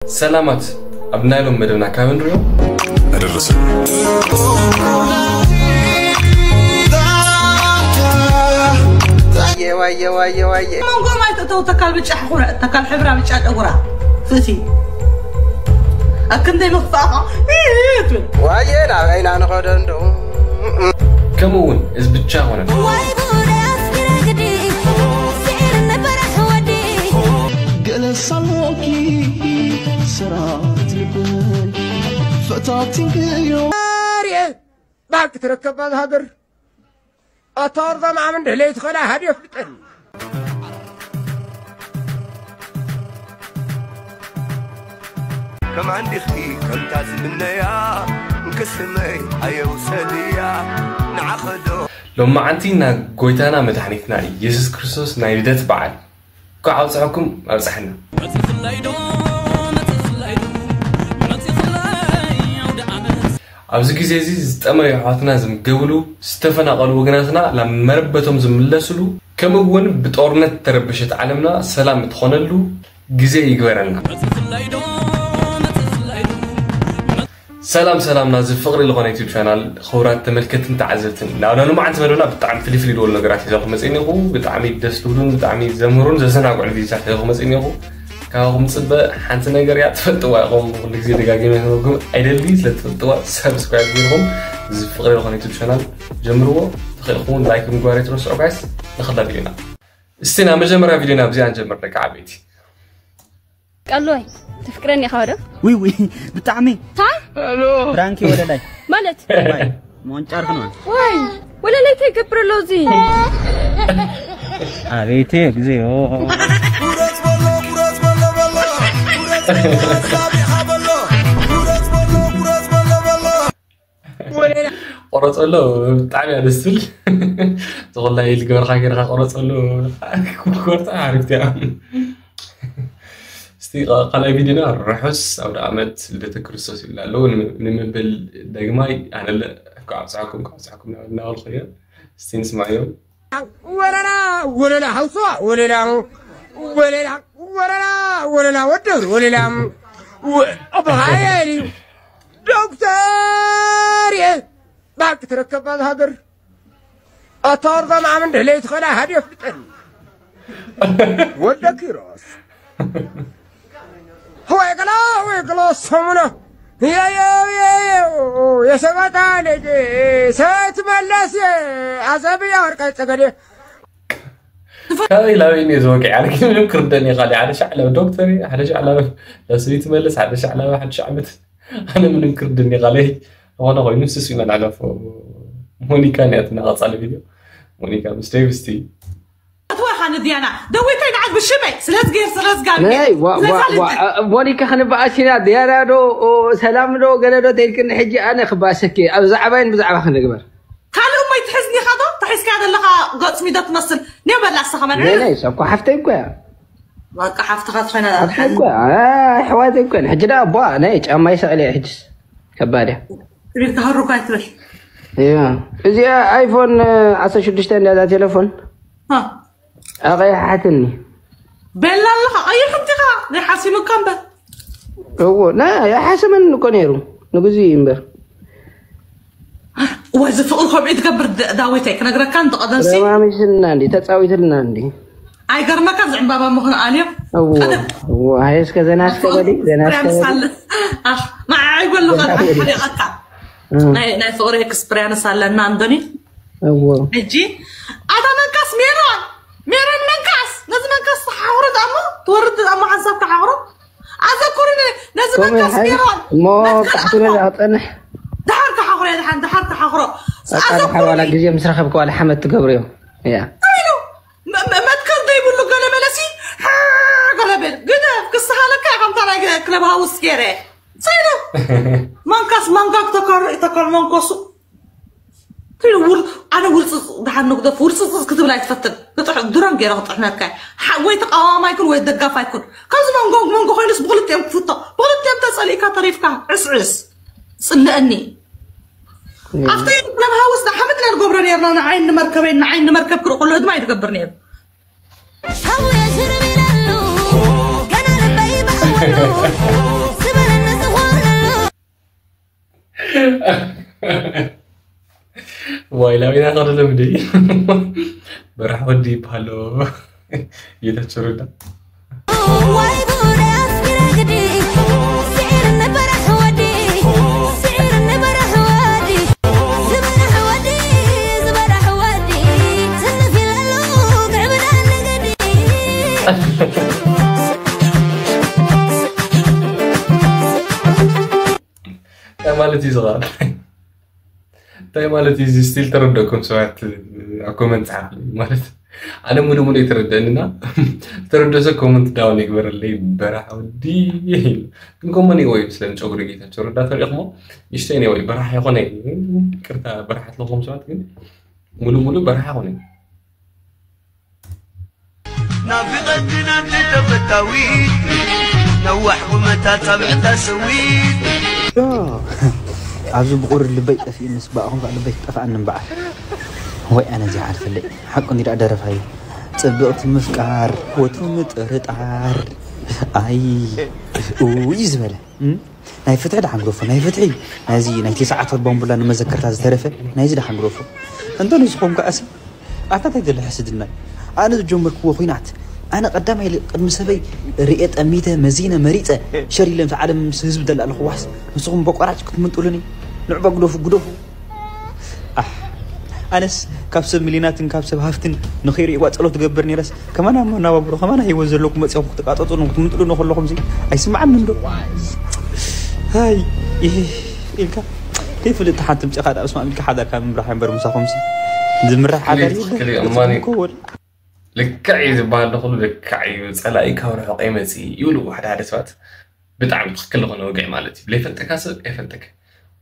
ሰላማት፣ ኣብ ናይ ሎም መደብና ካብ ንሪኦ ኣደረሰ። ዋየ ዋየ ዋየ ዋየ። መንጎ ማይ ተእተው ተካል ብጫ ሕኹረ ተካል ሕብራ ብጫ ጨጉራ ፍቲ ኣክንደይ መኽፋኻ። ዋየ ናበይና ንኸዶ እንዶ። ከምኡ እውን እዚ ብቻ ኮነ። ባንክ ትረከባ ሃገር ኣታ ወርዛ ምዓምን ድሕለይ ትኸዳ ሃድ የፍልጠኒ። ከማን ዲኺ ከምታ ዝምነያ እንክስመይ ኣየውሰድያ ንዓኸዶ ሎማዓንቲ ናብ ጎይታና መድሓኒትና ኢየሱስ ክርስቶስ ናይ ልደት በዓል እንኳዕ ኣብፀሐኩም ኣብፀሐና። ኣብዚ ግዜ እዚ ዝጠመዩ ኣሕዋትና ዝምገብሉ፣ ዝተፈናቐሉ ወገናትና ናብ መረበቶም ዝምለስሉ፣ ከምኡ እውን ብጦርነት ተረበሸት ዓለምና ሰላም እትኾነሉ ግዜ ይግበረልና። ሰላም ሰላም ናዚ ፍቕሪ ዝኾነ ዩቱብ ቻናል ክቡራት ተመልከትን ተዓዘብትን ናብ ሎማዓንቲ መደብና ብጣዕሚ ፍልይ ፍልይ ዝበሉ ነገራት ሒዘኹም መፅእ እኒኹ። ብጣዕሚ ደስ ዝብሉን ብጣዕሚ ዘምህሩን ዘዘናግዑን ቪዲዮታት ሒዘኹም መፅእ እኒኹ። ካባኹም ፅበ ሓንቲ ነገር እያ ትፈልጥዋ ኢኹም። ኩሉ ግዜ ደጋጊመ ክነግረኩም ኣይደሊ። ስለ ትፈልጥዋ ሰብስክራይብ ገይርኩም እዚ ፍቕሪ ዝኾነ ዩቱብ ቻናል ጀምርዎ። ተኽእልኩም ላይክ ምግባር ኣይትረስዑ ጋይስ። ንኽላ ቪዲዮና እስቲ ናብ መጀመርያ ቪዲዮና ብዚኣ ንጀምር ደቂ ዓበይቲ። ቀሎይ ትፍቅረኒ ኢኻ ወደ ውይ ውይ ብጣዕሚ ታይ ብራንኪ ወለላይ ማለት ማይ ሞንጫር ክንዋ ወይ ወለላይ ተገብረሎ እዚ ኣቤቴ እግዚኦ ቆረፀሎ ብጣዕሚ እያ ደስ ትብል። ተኾላይ ልገበርካ ገይርካ ቆረፀሎ። ቆርፃ ሓሪፍቲ እያ። እስቲ ቃ- ካልኣይ ቪዲዮና ርሑስ ኣውደ ዓመት ልደተ ክርስቶስ ይብላ ኣለዉ። ን- ንምብል ደግማይ ኣነለ ካብ ኣብፅሓኩም ካብ ኣብፅሓኩም እናበልኩ እየ። እስቲ ንስማዕዮም። ወለላ ወለላ ሓውሳ ወለላ ወለላ ወለላ ወለላ ወደር ወለላ ብሃየል እዩ ዶክተር እየ ባክ ትረከባ ሃገር ኣታ ወርዛ ምዓምን ድሕለይ ትኸላ ሃድ የፍልጠኒ ወደ ኪሮስ ወይ ገላ ወይ ገላ ሰሙና የየው የየው የሰባታ ልጅ ሰት መለስ ኣዘብያ ወርቃይ ጸገዴ ካበይ ላበይ እየ ዝወቅዕ ኣነ ግን ምንም ክርደን እየ ካልእ ሓደ ሻዕላዊ ዶክተር እየ ሓደ ሻዕላዊ ለስቢ ትመልስ ሓደ ሻዕላዊ ሓድሽ ዓመት ኣነ ምንም ክርደን እየ ካልይ ዝኾነ ኮይኑ ስስ ኢና ንሕለፎ ሞኒካ እያ ትናቐጻለ ቪድዮ ሞኒካ ምስ ዴቭ እስቲ ኣትዋኻ ንድያና ደዊተይ ንዓት ብሽመይ ስለዝገር ስለዝጋር ነይ ዋ- ዋ- ዋ- ሞኒካ ክንበኣስ ኢና ድያና ዶ ኦ፣ ሰላም ዶ ገለ ዶ ተይልክኒ ሕጂ ኣነ ክባሰኪ ኣብ ዛዕባይን ብዛዕባ ክንግበር ካልእ እሞ ይትሕዝኒ ኢኻ ዶ ተሒዝካ ዘለኻ ገጽሚ ዶ ትመስል ኔበላ ኣስኻ ነይ መንዕለ ነይ እሷ እኮ ሓፍተይ እኮ እያ በቃ ሓፍትኻ ትኾይና ሓፍተይ እኮ እያ አ፣ ኣሕዋተይ እኮ እየን ሕጂ ዳ ቧ ናይ ጫማ ይሰቕል እየ ሕጅስ ከባድ እያ ትብል ተሃሩካ ይትብል እያ እዚኣ ኣይፎን ዓሰርተ ሽዱሽተ እንድያ እዛ ቴሌፎን ሃ ኣቐይሓትኒ ቤላ ኣለኻ ቀይሕ እንቲኻ ናይ ሓሲምካ እምበር እዎ ና ኣይሓሰመን እኮ ነይሩ ንግዜ እዩ እምበር ወይ እዚ ፍቕሪ ከምኡ ትገብር ዳዊተይ ክነግረካ እንተቐደምሲ ረማሚስና እንዲ ተፃዊትልና እንዲ ኣይገርመካ ዝዕምባባ ምኽኑ ኣልዮ እዎ እዎ ሃየ እስከ ዘና እስከ በሊ ዘና እስከ በሊ ንዓይ በሉ ሓሪቐካ ናይ ናይ ፍቕሪ ኤክስፕሪያንስ ኣለና እንዶኒ እዎ ሕጂ ኣታ መንካስ ሜሮን ሜሮን መንካስ ነዚ መንካስ ተሓኽሮ ዳሞ ትወርድ ዳሞ ሓንሳብ ተሓኽሮ ኣዘኩርኒ ነዚ ከምኡ መንካስ ይሓይሽ ሜሮን እሞ ቃሕቲ ነዛ ክፀንሕ ድሓር ተሓኽሮ ድሓን ድሓር ተሓኽሮ ኣቃ ድሓር ዋላ ግዜ ምስ ረኸብክ ዋላ ሓመድ ትገብርዮ እያ ኢሉ መ- መ- መትከል ዘይብሉ ገለ መለሲ ገለ ቤል ግደ ክስሃለካ ከምታ ናይ ክለብ ሃውስ ገይረ ሰይደ መንካስ መንጋግ ተከር ተከር መንኮሱ ትብል ውር ኣነ ውርፅፅ ድሓን ንግደፍ ውርፅፅፅ ክትብል ኣይትፈትን ክጥሕ ድሮን ገይረ ክጥሕነካ እየ። ሓ- ወይ ተቃዋማይ ኩን ወይ ደጋፋይ ኩን ካብዚ መንጎ መንጎ ኮይኑስ ብክልቲኦም ክፍቶ ብክልቲኦም ተፀሊእካ ተሪፍካ ዕስዕስ ፅልእኒ ኣብቲ ክለብ ሃውስ ንሓመድ ኢና ንገብሮ ነርና ንዓይን ንመርከበይን ንዓይን ንመርከብ ክርኢ ከሎ ድማ ኣይትገብር ነይሩ ዝበለኒ ዝኾነሉ። ዋይ ላቢና ኸደሎም ደይ በራሕ ወዲ ይበሃሎ። ይለችሩዳ። ዋይ ጉድ ኣስኪረ ግዲ። ስዒርኒ በራሕ ወዲ። ስዒርኒ በራሕ ወዲ። ዝበራሕ ወዲ። ዝበራሕ ወዲ። ስንፍ ኢለሉ ግዕብዳ ንግዲ። እንታይ ማለት እዩ ዝኸኣል? እንታይ ማለት እዩ እዚ ስቲል ተረደኩም ሰባት ኣብ ኮመንት ጸሓፍ ማለት ኣነ ሙሉ ሙሉ የተረደንና ተረደሰ ኮመንት ዳውን ይግበረለይ በራሕ ወዲ ግን ኮመን ወይ ስለ ጨጉሪ ጌታቸው ረዳ ተሪእኹሞ ንሽተይ ወይ በራሕ ይኾነ ቅርታ በራሕ ኣለኹም ሰባት ግን ሙሉ ሙሉ በራሕ ይኾነ ናፊቐትናን ተፈታዊት ነዋሕ ቁመታ ጻብዕታ ሰዊት ኣብዚ ብቑሪ ልበይ ጠፊኡ ምስ በኣኹም ከዓ ልበይ ክጠፍኣኒ እምበዓር ወይ ኣነ ዘይዓርፈለይ ሓቁ እንዲ ደኣ ደረፋዩ ጽብቕቲ ምፍቃር ወትሩ ምጥርጣር ኣይ እዩ ዝበለ ናይ ፍትሒ ደሓን ግደፎ ናይ ፍትሒ ናይዚ ናይ ተስዓት ወር ባምቡላ ንመዘከርታ ዝተረፈ ናይዚ ደሓን ግደፎ እንተ ንስኹም ከኣሲ ኣታ እንታይ ገለ ሕስድናይ ኣነ ዝጀመርክዎ ኹናት ኣነ ቀዳማይ ኢለ ቅድሚ ሰበይ ርእየ ጠሚተ መዚነ መሪፀ ሸር ኢለ ምስ ዓለም ምስ ህዝቢ ደላ ኣለኹ ዋሕስ ንስኹም በቋራጭ ክትምንጥሉኒ ንዑ በግደፉ ግደፉ ኣሕ ኣነስ ካብ ሰብ ሚሊናትን ካብ ሰብ ሃፍትን ንኸይርእዋ ፀሎት ትገብር ነይረስ ከማና መናባብሮ ከማና ህይወት ዘለኩም መፅኦም ክትቃጠጡን ክትምንጥሉን ከለኹም ዚ ኣይስምዓንን ዶ ሃይ ኢልካ ከይፍልጥ ሓንቲ ምፅኻ ዳ ስማዕ ኢልካ ሓዳርካ ምምራሕ እምበር ምሳኹም ሲ ዝምራሕ ሓዳር ልክዕ እዩ ዝበሃል ንኩሉ ልክዕ እዩ ጸላኢ ካብ ርሑቕ ኣይመጽእ ይብሉ ሓደ ሓደ ሰባት ብጣዕሚ ትኽክል ዝኾነ ወግዒ ማለት እዩ ለይፈልጠካ ሰብ ኣይፈልጠካ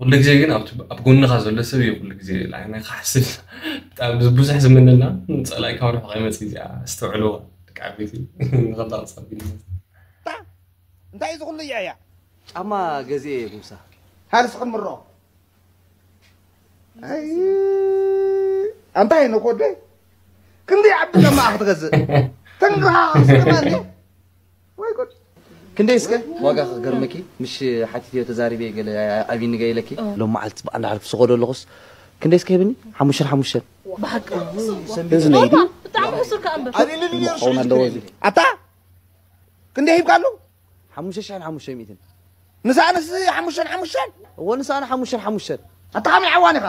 ኩሉ ግዜ ግን ኣብ ጎንኻ ዘሎ ሰብ እዩ ኩሉ ግዜ ክሓስብ ብጣዕሚ ብዙሕ ዝምንና ጸላኢ ካብ ርሑቕ ኣይመጽእ እዚኣ ኣስተውዕልዋ ደቂ ዓበይቲ ንኸላቕ ጸቢልና እንታይ እዩ ዝኹሉ እያ እያ ጫማ ገዚኤ ጉምሳ ሃልስ ክንምሮ ኣይ ኣንታይ ነው ኮደይ ክንደይ ዓቢ ጫማ ክትገዝእ ተንግሃ ስከማኒ ወይ ጉድ ክንደይ እስከ ዋጋ ክገርመኪ ምሽ ሓቲትዮ ተዛሪበ ገለ ኣቢኒ ገይለኪ ሎም መዓልቲ ብኣንዳ ሓልፍ ዝኸዶ ኣለኹስ ክንደይ እስከ ሂብኒ ሓሙሽተን ሓሙሽተን ብሓቂ እዚ ናይ ብጣዕሚ ሕሱር ከኣ እምበር ኣቢኒ ክኸውን ኣለዎ እዚ ኣታ ክንደይ ሂብካሉ ሓሙሽተ ሽሕን ሓሙሽተ ሚእትን ንስኣንስ ሓሙሽተን ሓሙሽተን እዎ ንስኣን ሓሙሽተን ሓሙሽተን ኣታ ከመይ ዓዋን ኢኻ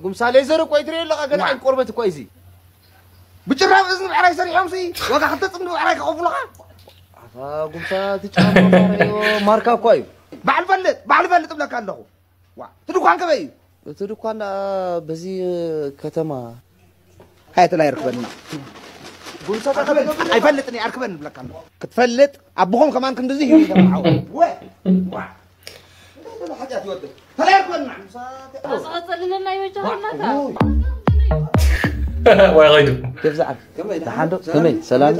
ጉምሳ ሌዘር እኮ ይትሪኦ ኣለኻ ገለ ዓይነት ቆርበት እኮ እዚ ብጭራብ እዝኒ ብዕራይ ሰሪሖም ሲ ዋጋ ክልተ ፅምዲ ብዕራይ ክኸፍሉኻ ጉምሳ እቲ ጫማ ማርካ እኳ እዩ ባዕል ፈልጥ ባዕል ፈልጥ እብለካ ኣለኹ እቲ ድኳን ከበይ እዩ እቲ ድኳን በዚ ከተማ ሃየት ላይ ርክበና ኣይፈልጥን ኣርክበን ንብለካ ክትፈልጥ ኣቦኹም ከማን ክንድዚ ሂቡ ይገርምዓው ዝቐፀልለና ይበጃ ዋይ ኸይዱ ደሓንዶ ከመይ ሰላም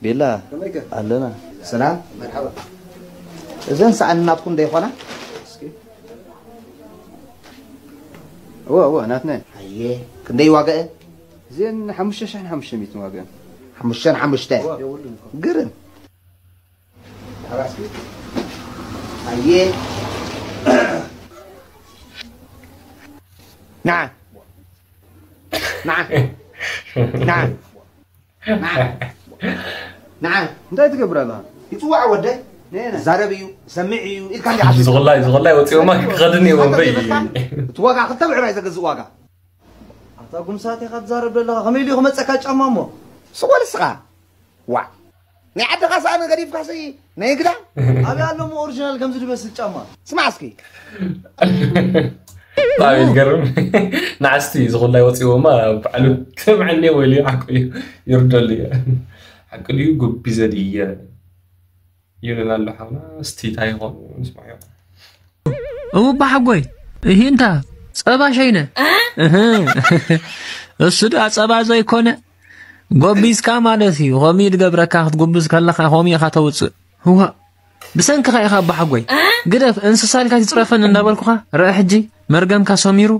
ቤላ ኣለና ሰላም መርሓባ እዘን ሰኣን ናትኩም ዶ ይኾና እወ እወ ናትና እየ ኣየ ክንደይ ዋጋኤ እዚአን ሓሙሽተ ሽሕን ሓሙሽተ ሚእትን ዋጋአን ሓሙሽተን ሓሙሽተ ግርም ኣየ ንዓ ንዓ ንዓ ንዓ እንታይ ትገብር ኣለኻ ይፅዋዕ ወደይ ዛረብ እዩ ሰምዕ እዩ ኢልካ ዝغላይ ዝغላይ ወፂኦማ ክኸድን እየ ወንበይ እቲ ዋጋ ክልተ ብዕራይ ዘገዝእ ዋጋ ኣታ ጉምሳት ኢኻ ትዛረብ ዘለኻ ከመይ ኢሉ ክመፀካ ጫማ እሞ ስቆል እስኻ ዋዕ ናይ ዓድኻ ሰኣነ ገዲፍካሲ ናይ ግዳ ኣበይ ኣለሞ ኦሪጂናል ከምዚ ድመስል ጫማ ስማዕ እስኪ ብጣዕሚ ዝገርም ንዓስቲ ዝኹላይ ወፂዎማ ባዕሉ ትምዕኒ ወይሉ ሓቁ እዩ ይርደሉ እዩ ሓቁ ድዩ ጉቢ ዘድየ ይብለና ኣሎ ሓውና እስቲ እንታይ ይኾን ንስማዮ እውባ ሓጎይ እሂ እንታ ጸባ ሸይነ እህ እሱ ዳ ጸባ ዘይኮነ ጎቢዝካ ማለት እዩ ኾሚ ድገብረካ ክትጉብዝ ከለኻ ኾሚ ኢኻ ተውፅእ ህዋ ብሰንክኻ ኢኻ ኣባ ሓጎይ ግደፍ እንስሳ ኢልካ ትፅረፈን እንዳበልኩኻ ርአ ሕጂ መርገምካ ሰሚሩ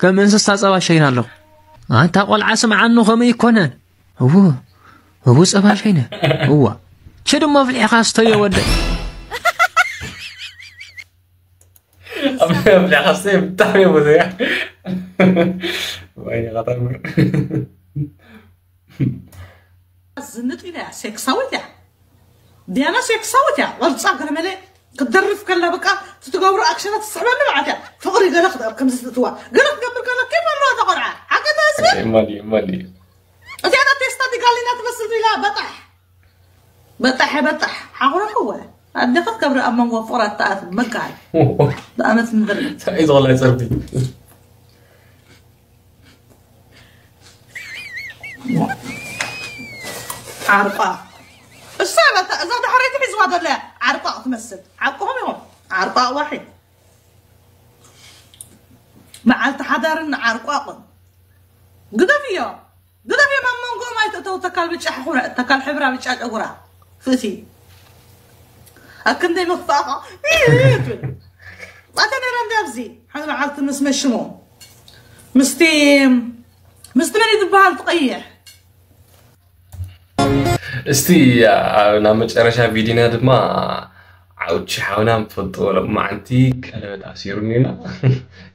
ከም እንስሳ ጸባ ሸይና ኣለኹ ኣንታ ቆልዓ ስምዓኒ ኾሚ ይኮነን እው እው ጸባ ሸይነ እዋ ችድሞ ፍሊሕኻ ስተዮ ወደ ኣብዚኣ ካስተ ብጣዕሚ እየ ብዙያ። ወይኔ ኸተምር። ዝንጥ ኢላ እያ፣ ሴክሳዊት እያ። ዲያና ሴክሳዊት እያ። ቅርፃ ገለመለ ክትደርፍ ከላ በቃ ትትገብሮ ኣክሽናት ትስሕበኒ ማለት እያ። ፍቕሪ ገለ ክትገብር ከምዚ ትእትዋ ገለ ክትገብር ከላ ኬፍ ኣለዋ እታ ቆልዓ። ሓቀታ ህዝቢ እማሊ እማሊ እዚኣታ ቴስታ ዲጋሊና ትመስል ኢላ በጣሕ በጣሕ በጣሕ ሓቑረክወ ኣዴኻ ትከብሪ ኣብ መንጎ ፍቕራት ተኣት መካል ብኣመት ምድሪ እንታይ ዝቕላይ ጸርፊ ዓርቋ እሳ በታ እዛ ዳሕረይቲ ሒዝዋ ዘሎ ዓርቋ ክትመስል ዓርቁኹም ኢኹም ዓርቋ ዋሒ መዓልቲ ሓዳርን ዓርቋቕን ግደፍዮ ግደፍዮ ኣብ መንጎኦም ኣይትእተው ተካል ብጫ ሕኹረ ተካል ሕብራ ብጫ ጨጉራ ክእቲ ኣብ ክንደይ ምኽፋእኻ ኣተ ነይረ እንዲ ኣብዚ ሓደ መዓልቲ ምስ መሽሙ ምስቲ ምስቲ መን እዩ ዝበሃል ትቐይሕ እስቲ ኣብ ናብ መጨረሻ ቪዲዮና ድማ ዓውቺ ሓውና ንፈልጦ ሎማዓንቲ ቀለበት ኣሲሩኒ ኢና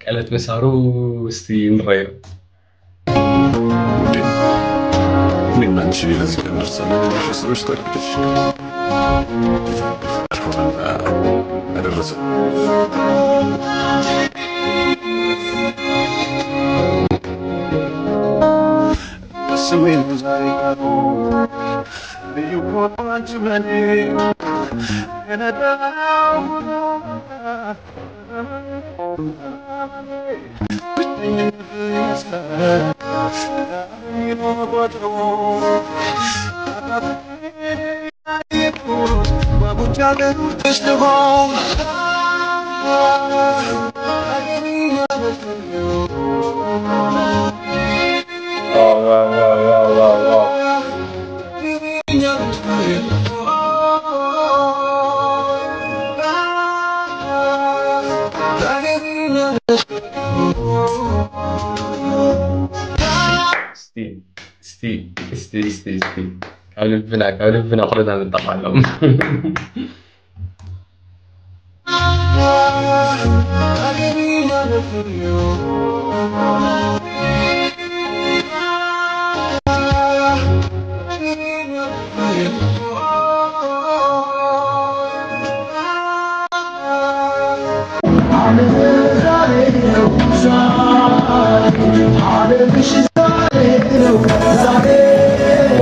ቀለበት መሳሩ እስቲ ንረዮ እኔና አንቺ ለዚህ ቀን ደርሰን ሰዎች ታቅደሽ አደረሰ ስሜን ዛሬ ቀኑ ልዩ ሆኖ አንቺ መኔ የነዳው እስቲ እስቲ እስቲ እስቲ እስቲ ካብ ልብና ካብ ልብና ኩለና ንጠቃሎም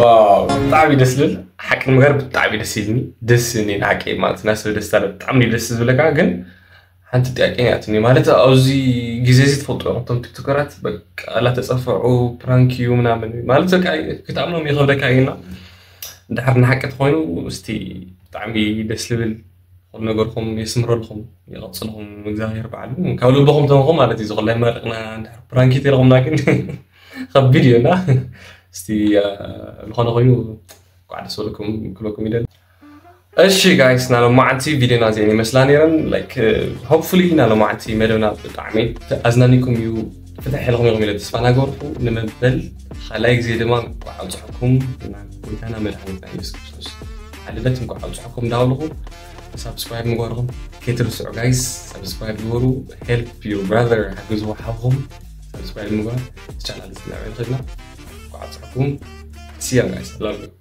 ዋው ብጣዕሚ ደስ ዝብል ሓቂ ንምገር ብጣዕሚ ደስ ኢልኒ ደስ እኒ ንሓቂ ማለት ናይ ሰብ ደስታ ብጣዕሚ ደስ ዝብለካ ግን ሓንቲ ጥያቄ ናትኒ ማለት ኣብዚ ግዜ እዚ ትፈልጡ ኢኹም እቶም ቲክቶከራት በቃ ላተፀፈዑ ፕራንክ እዩ ምናምን ማለት በቃ ክትኣምኖም ይኸብደካ እዩና እንድሕር ንሓቂ ተኮይኑ እስቲ ብጣዕሚ ደስ ዝብል ኩሉ ነገርኩም የስምረልኩም ይቐፅልኩም እግዚኣብሔር በዓሉ ካብ ልብኹም ተምኹም ማለት እዩ ዝኮላይ መረቅና እንድሕር ፕራንክ ተልኹምና ግን ከቢድ እዩ እና እስቲ ዝኾነ ኮይኑ ኳዕ ደስ በለኩም ክብለኩም ይደል እሺ ጋይስ ናሎማዓንቲ ቪዲዮና ዜን ይመስላ ነይረን like hopefully ናሎማዓንቲ መደብና ብጣዕሚ ኣዝናኒኩም እዩ ፍትሕ ኢልኩም ኢኹም ኢለ ተስፋ ናገርኩ ንምበል ካልኣይ ግዜ ድማ እንኳዕ ኣብፅሐኩም ጎይታና መድሓኒትና ኢየሱስ ክርስቶስ ኣልደት እንኳዕ ኣብፅሐኩም እንዳበልኹ ሳብስክራይብ ምግባርኩም ከይትርስዑ ጋይስ ሳብስክራይብ ግበሩ help your brother ሓግዝዎ ሓውኹም ሳብስክራይብ ምግባር ቻናል ዝናበ ንኽድና እንኳዕ ኣብፅሐኩም see you guys love you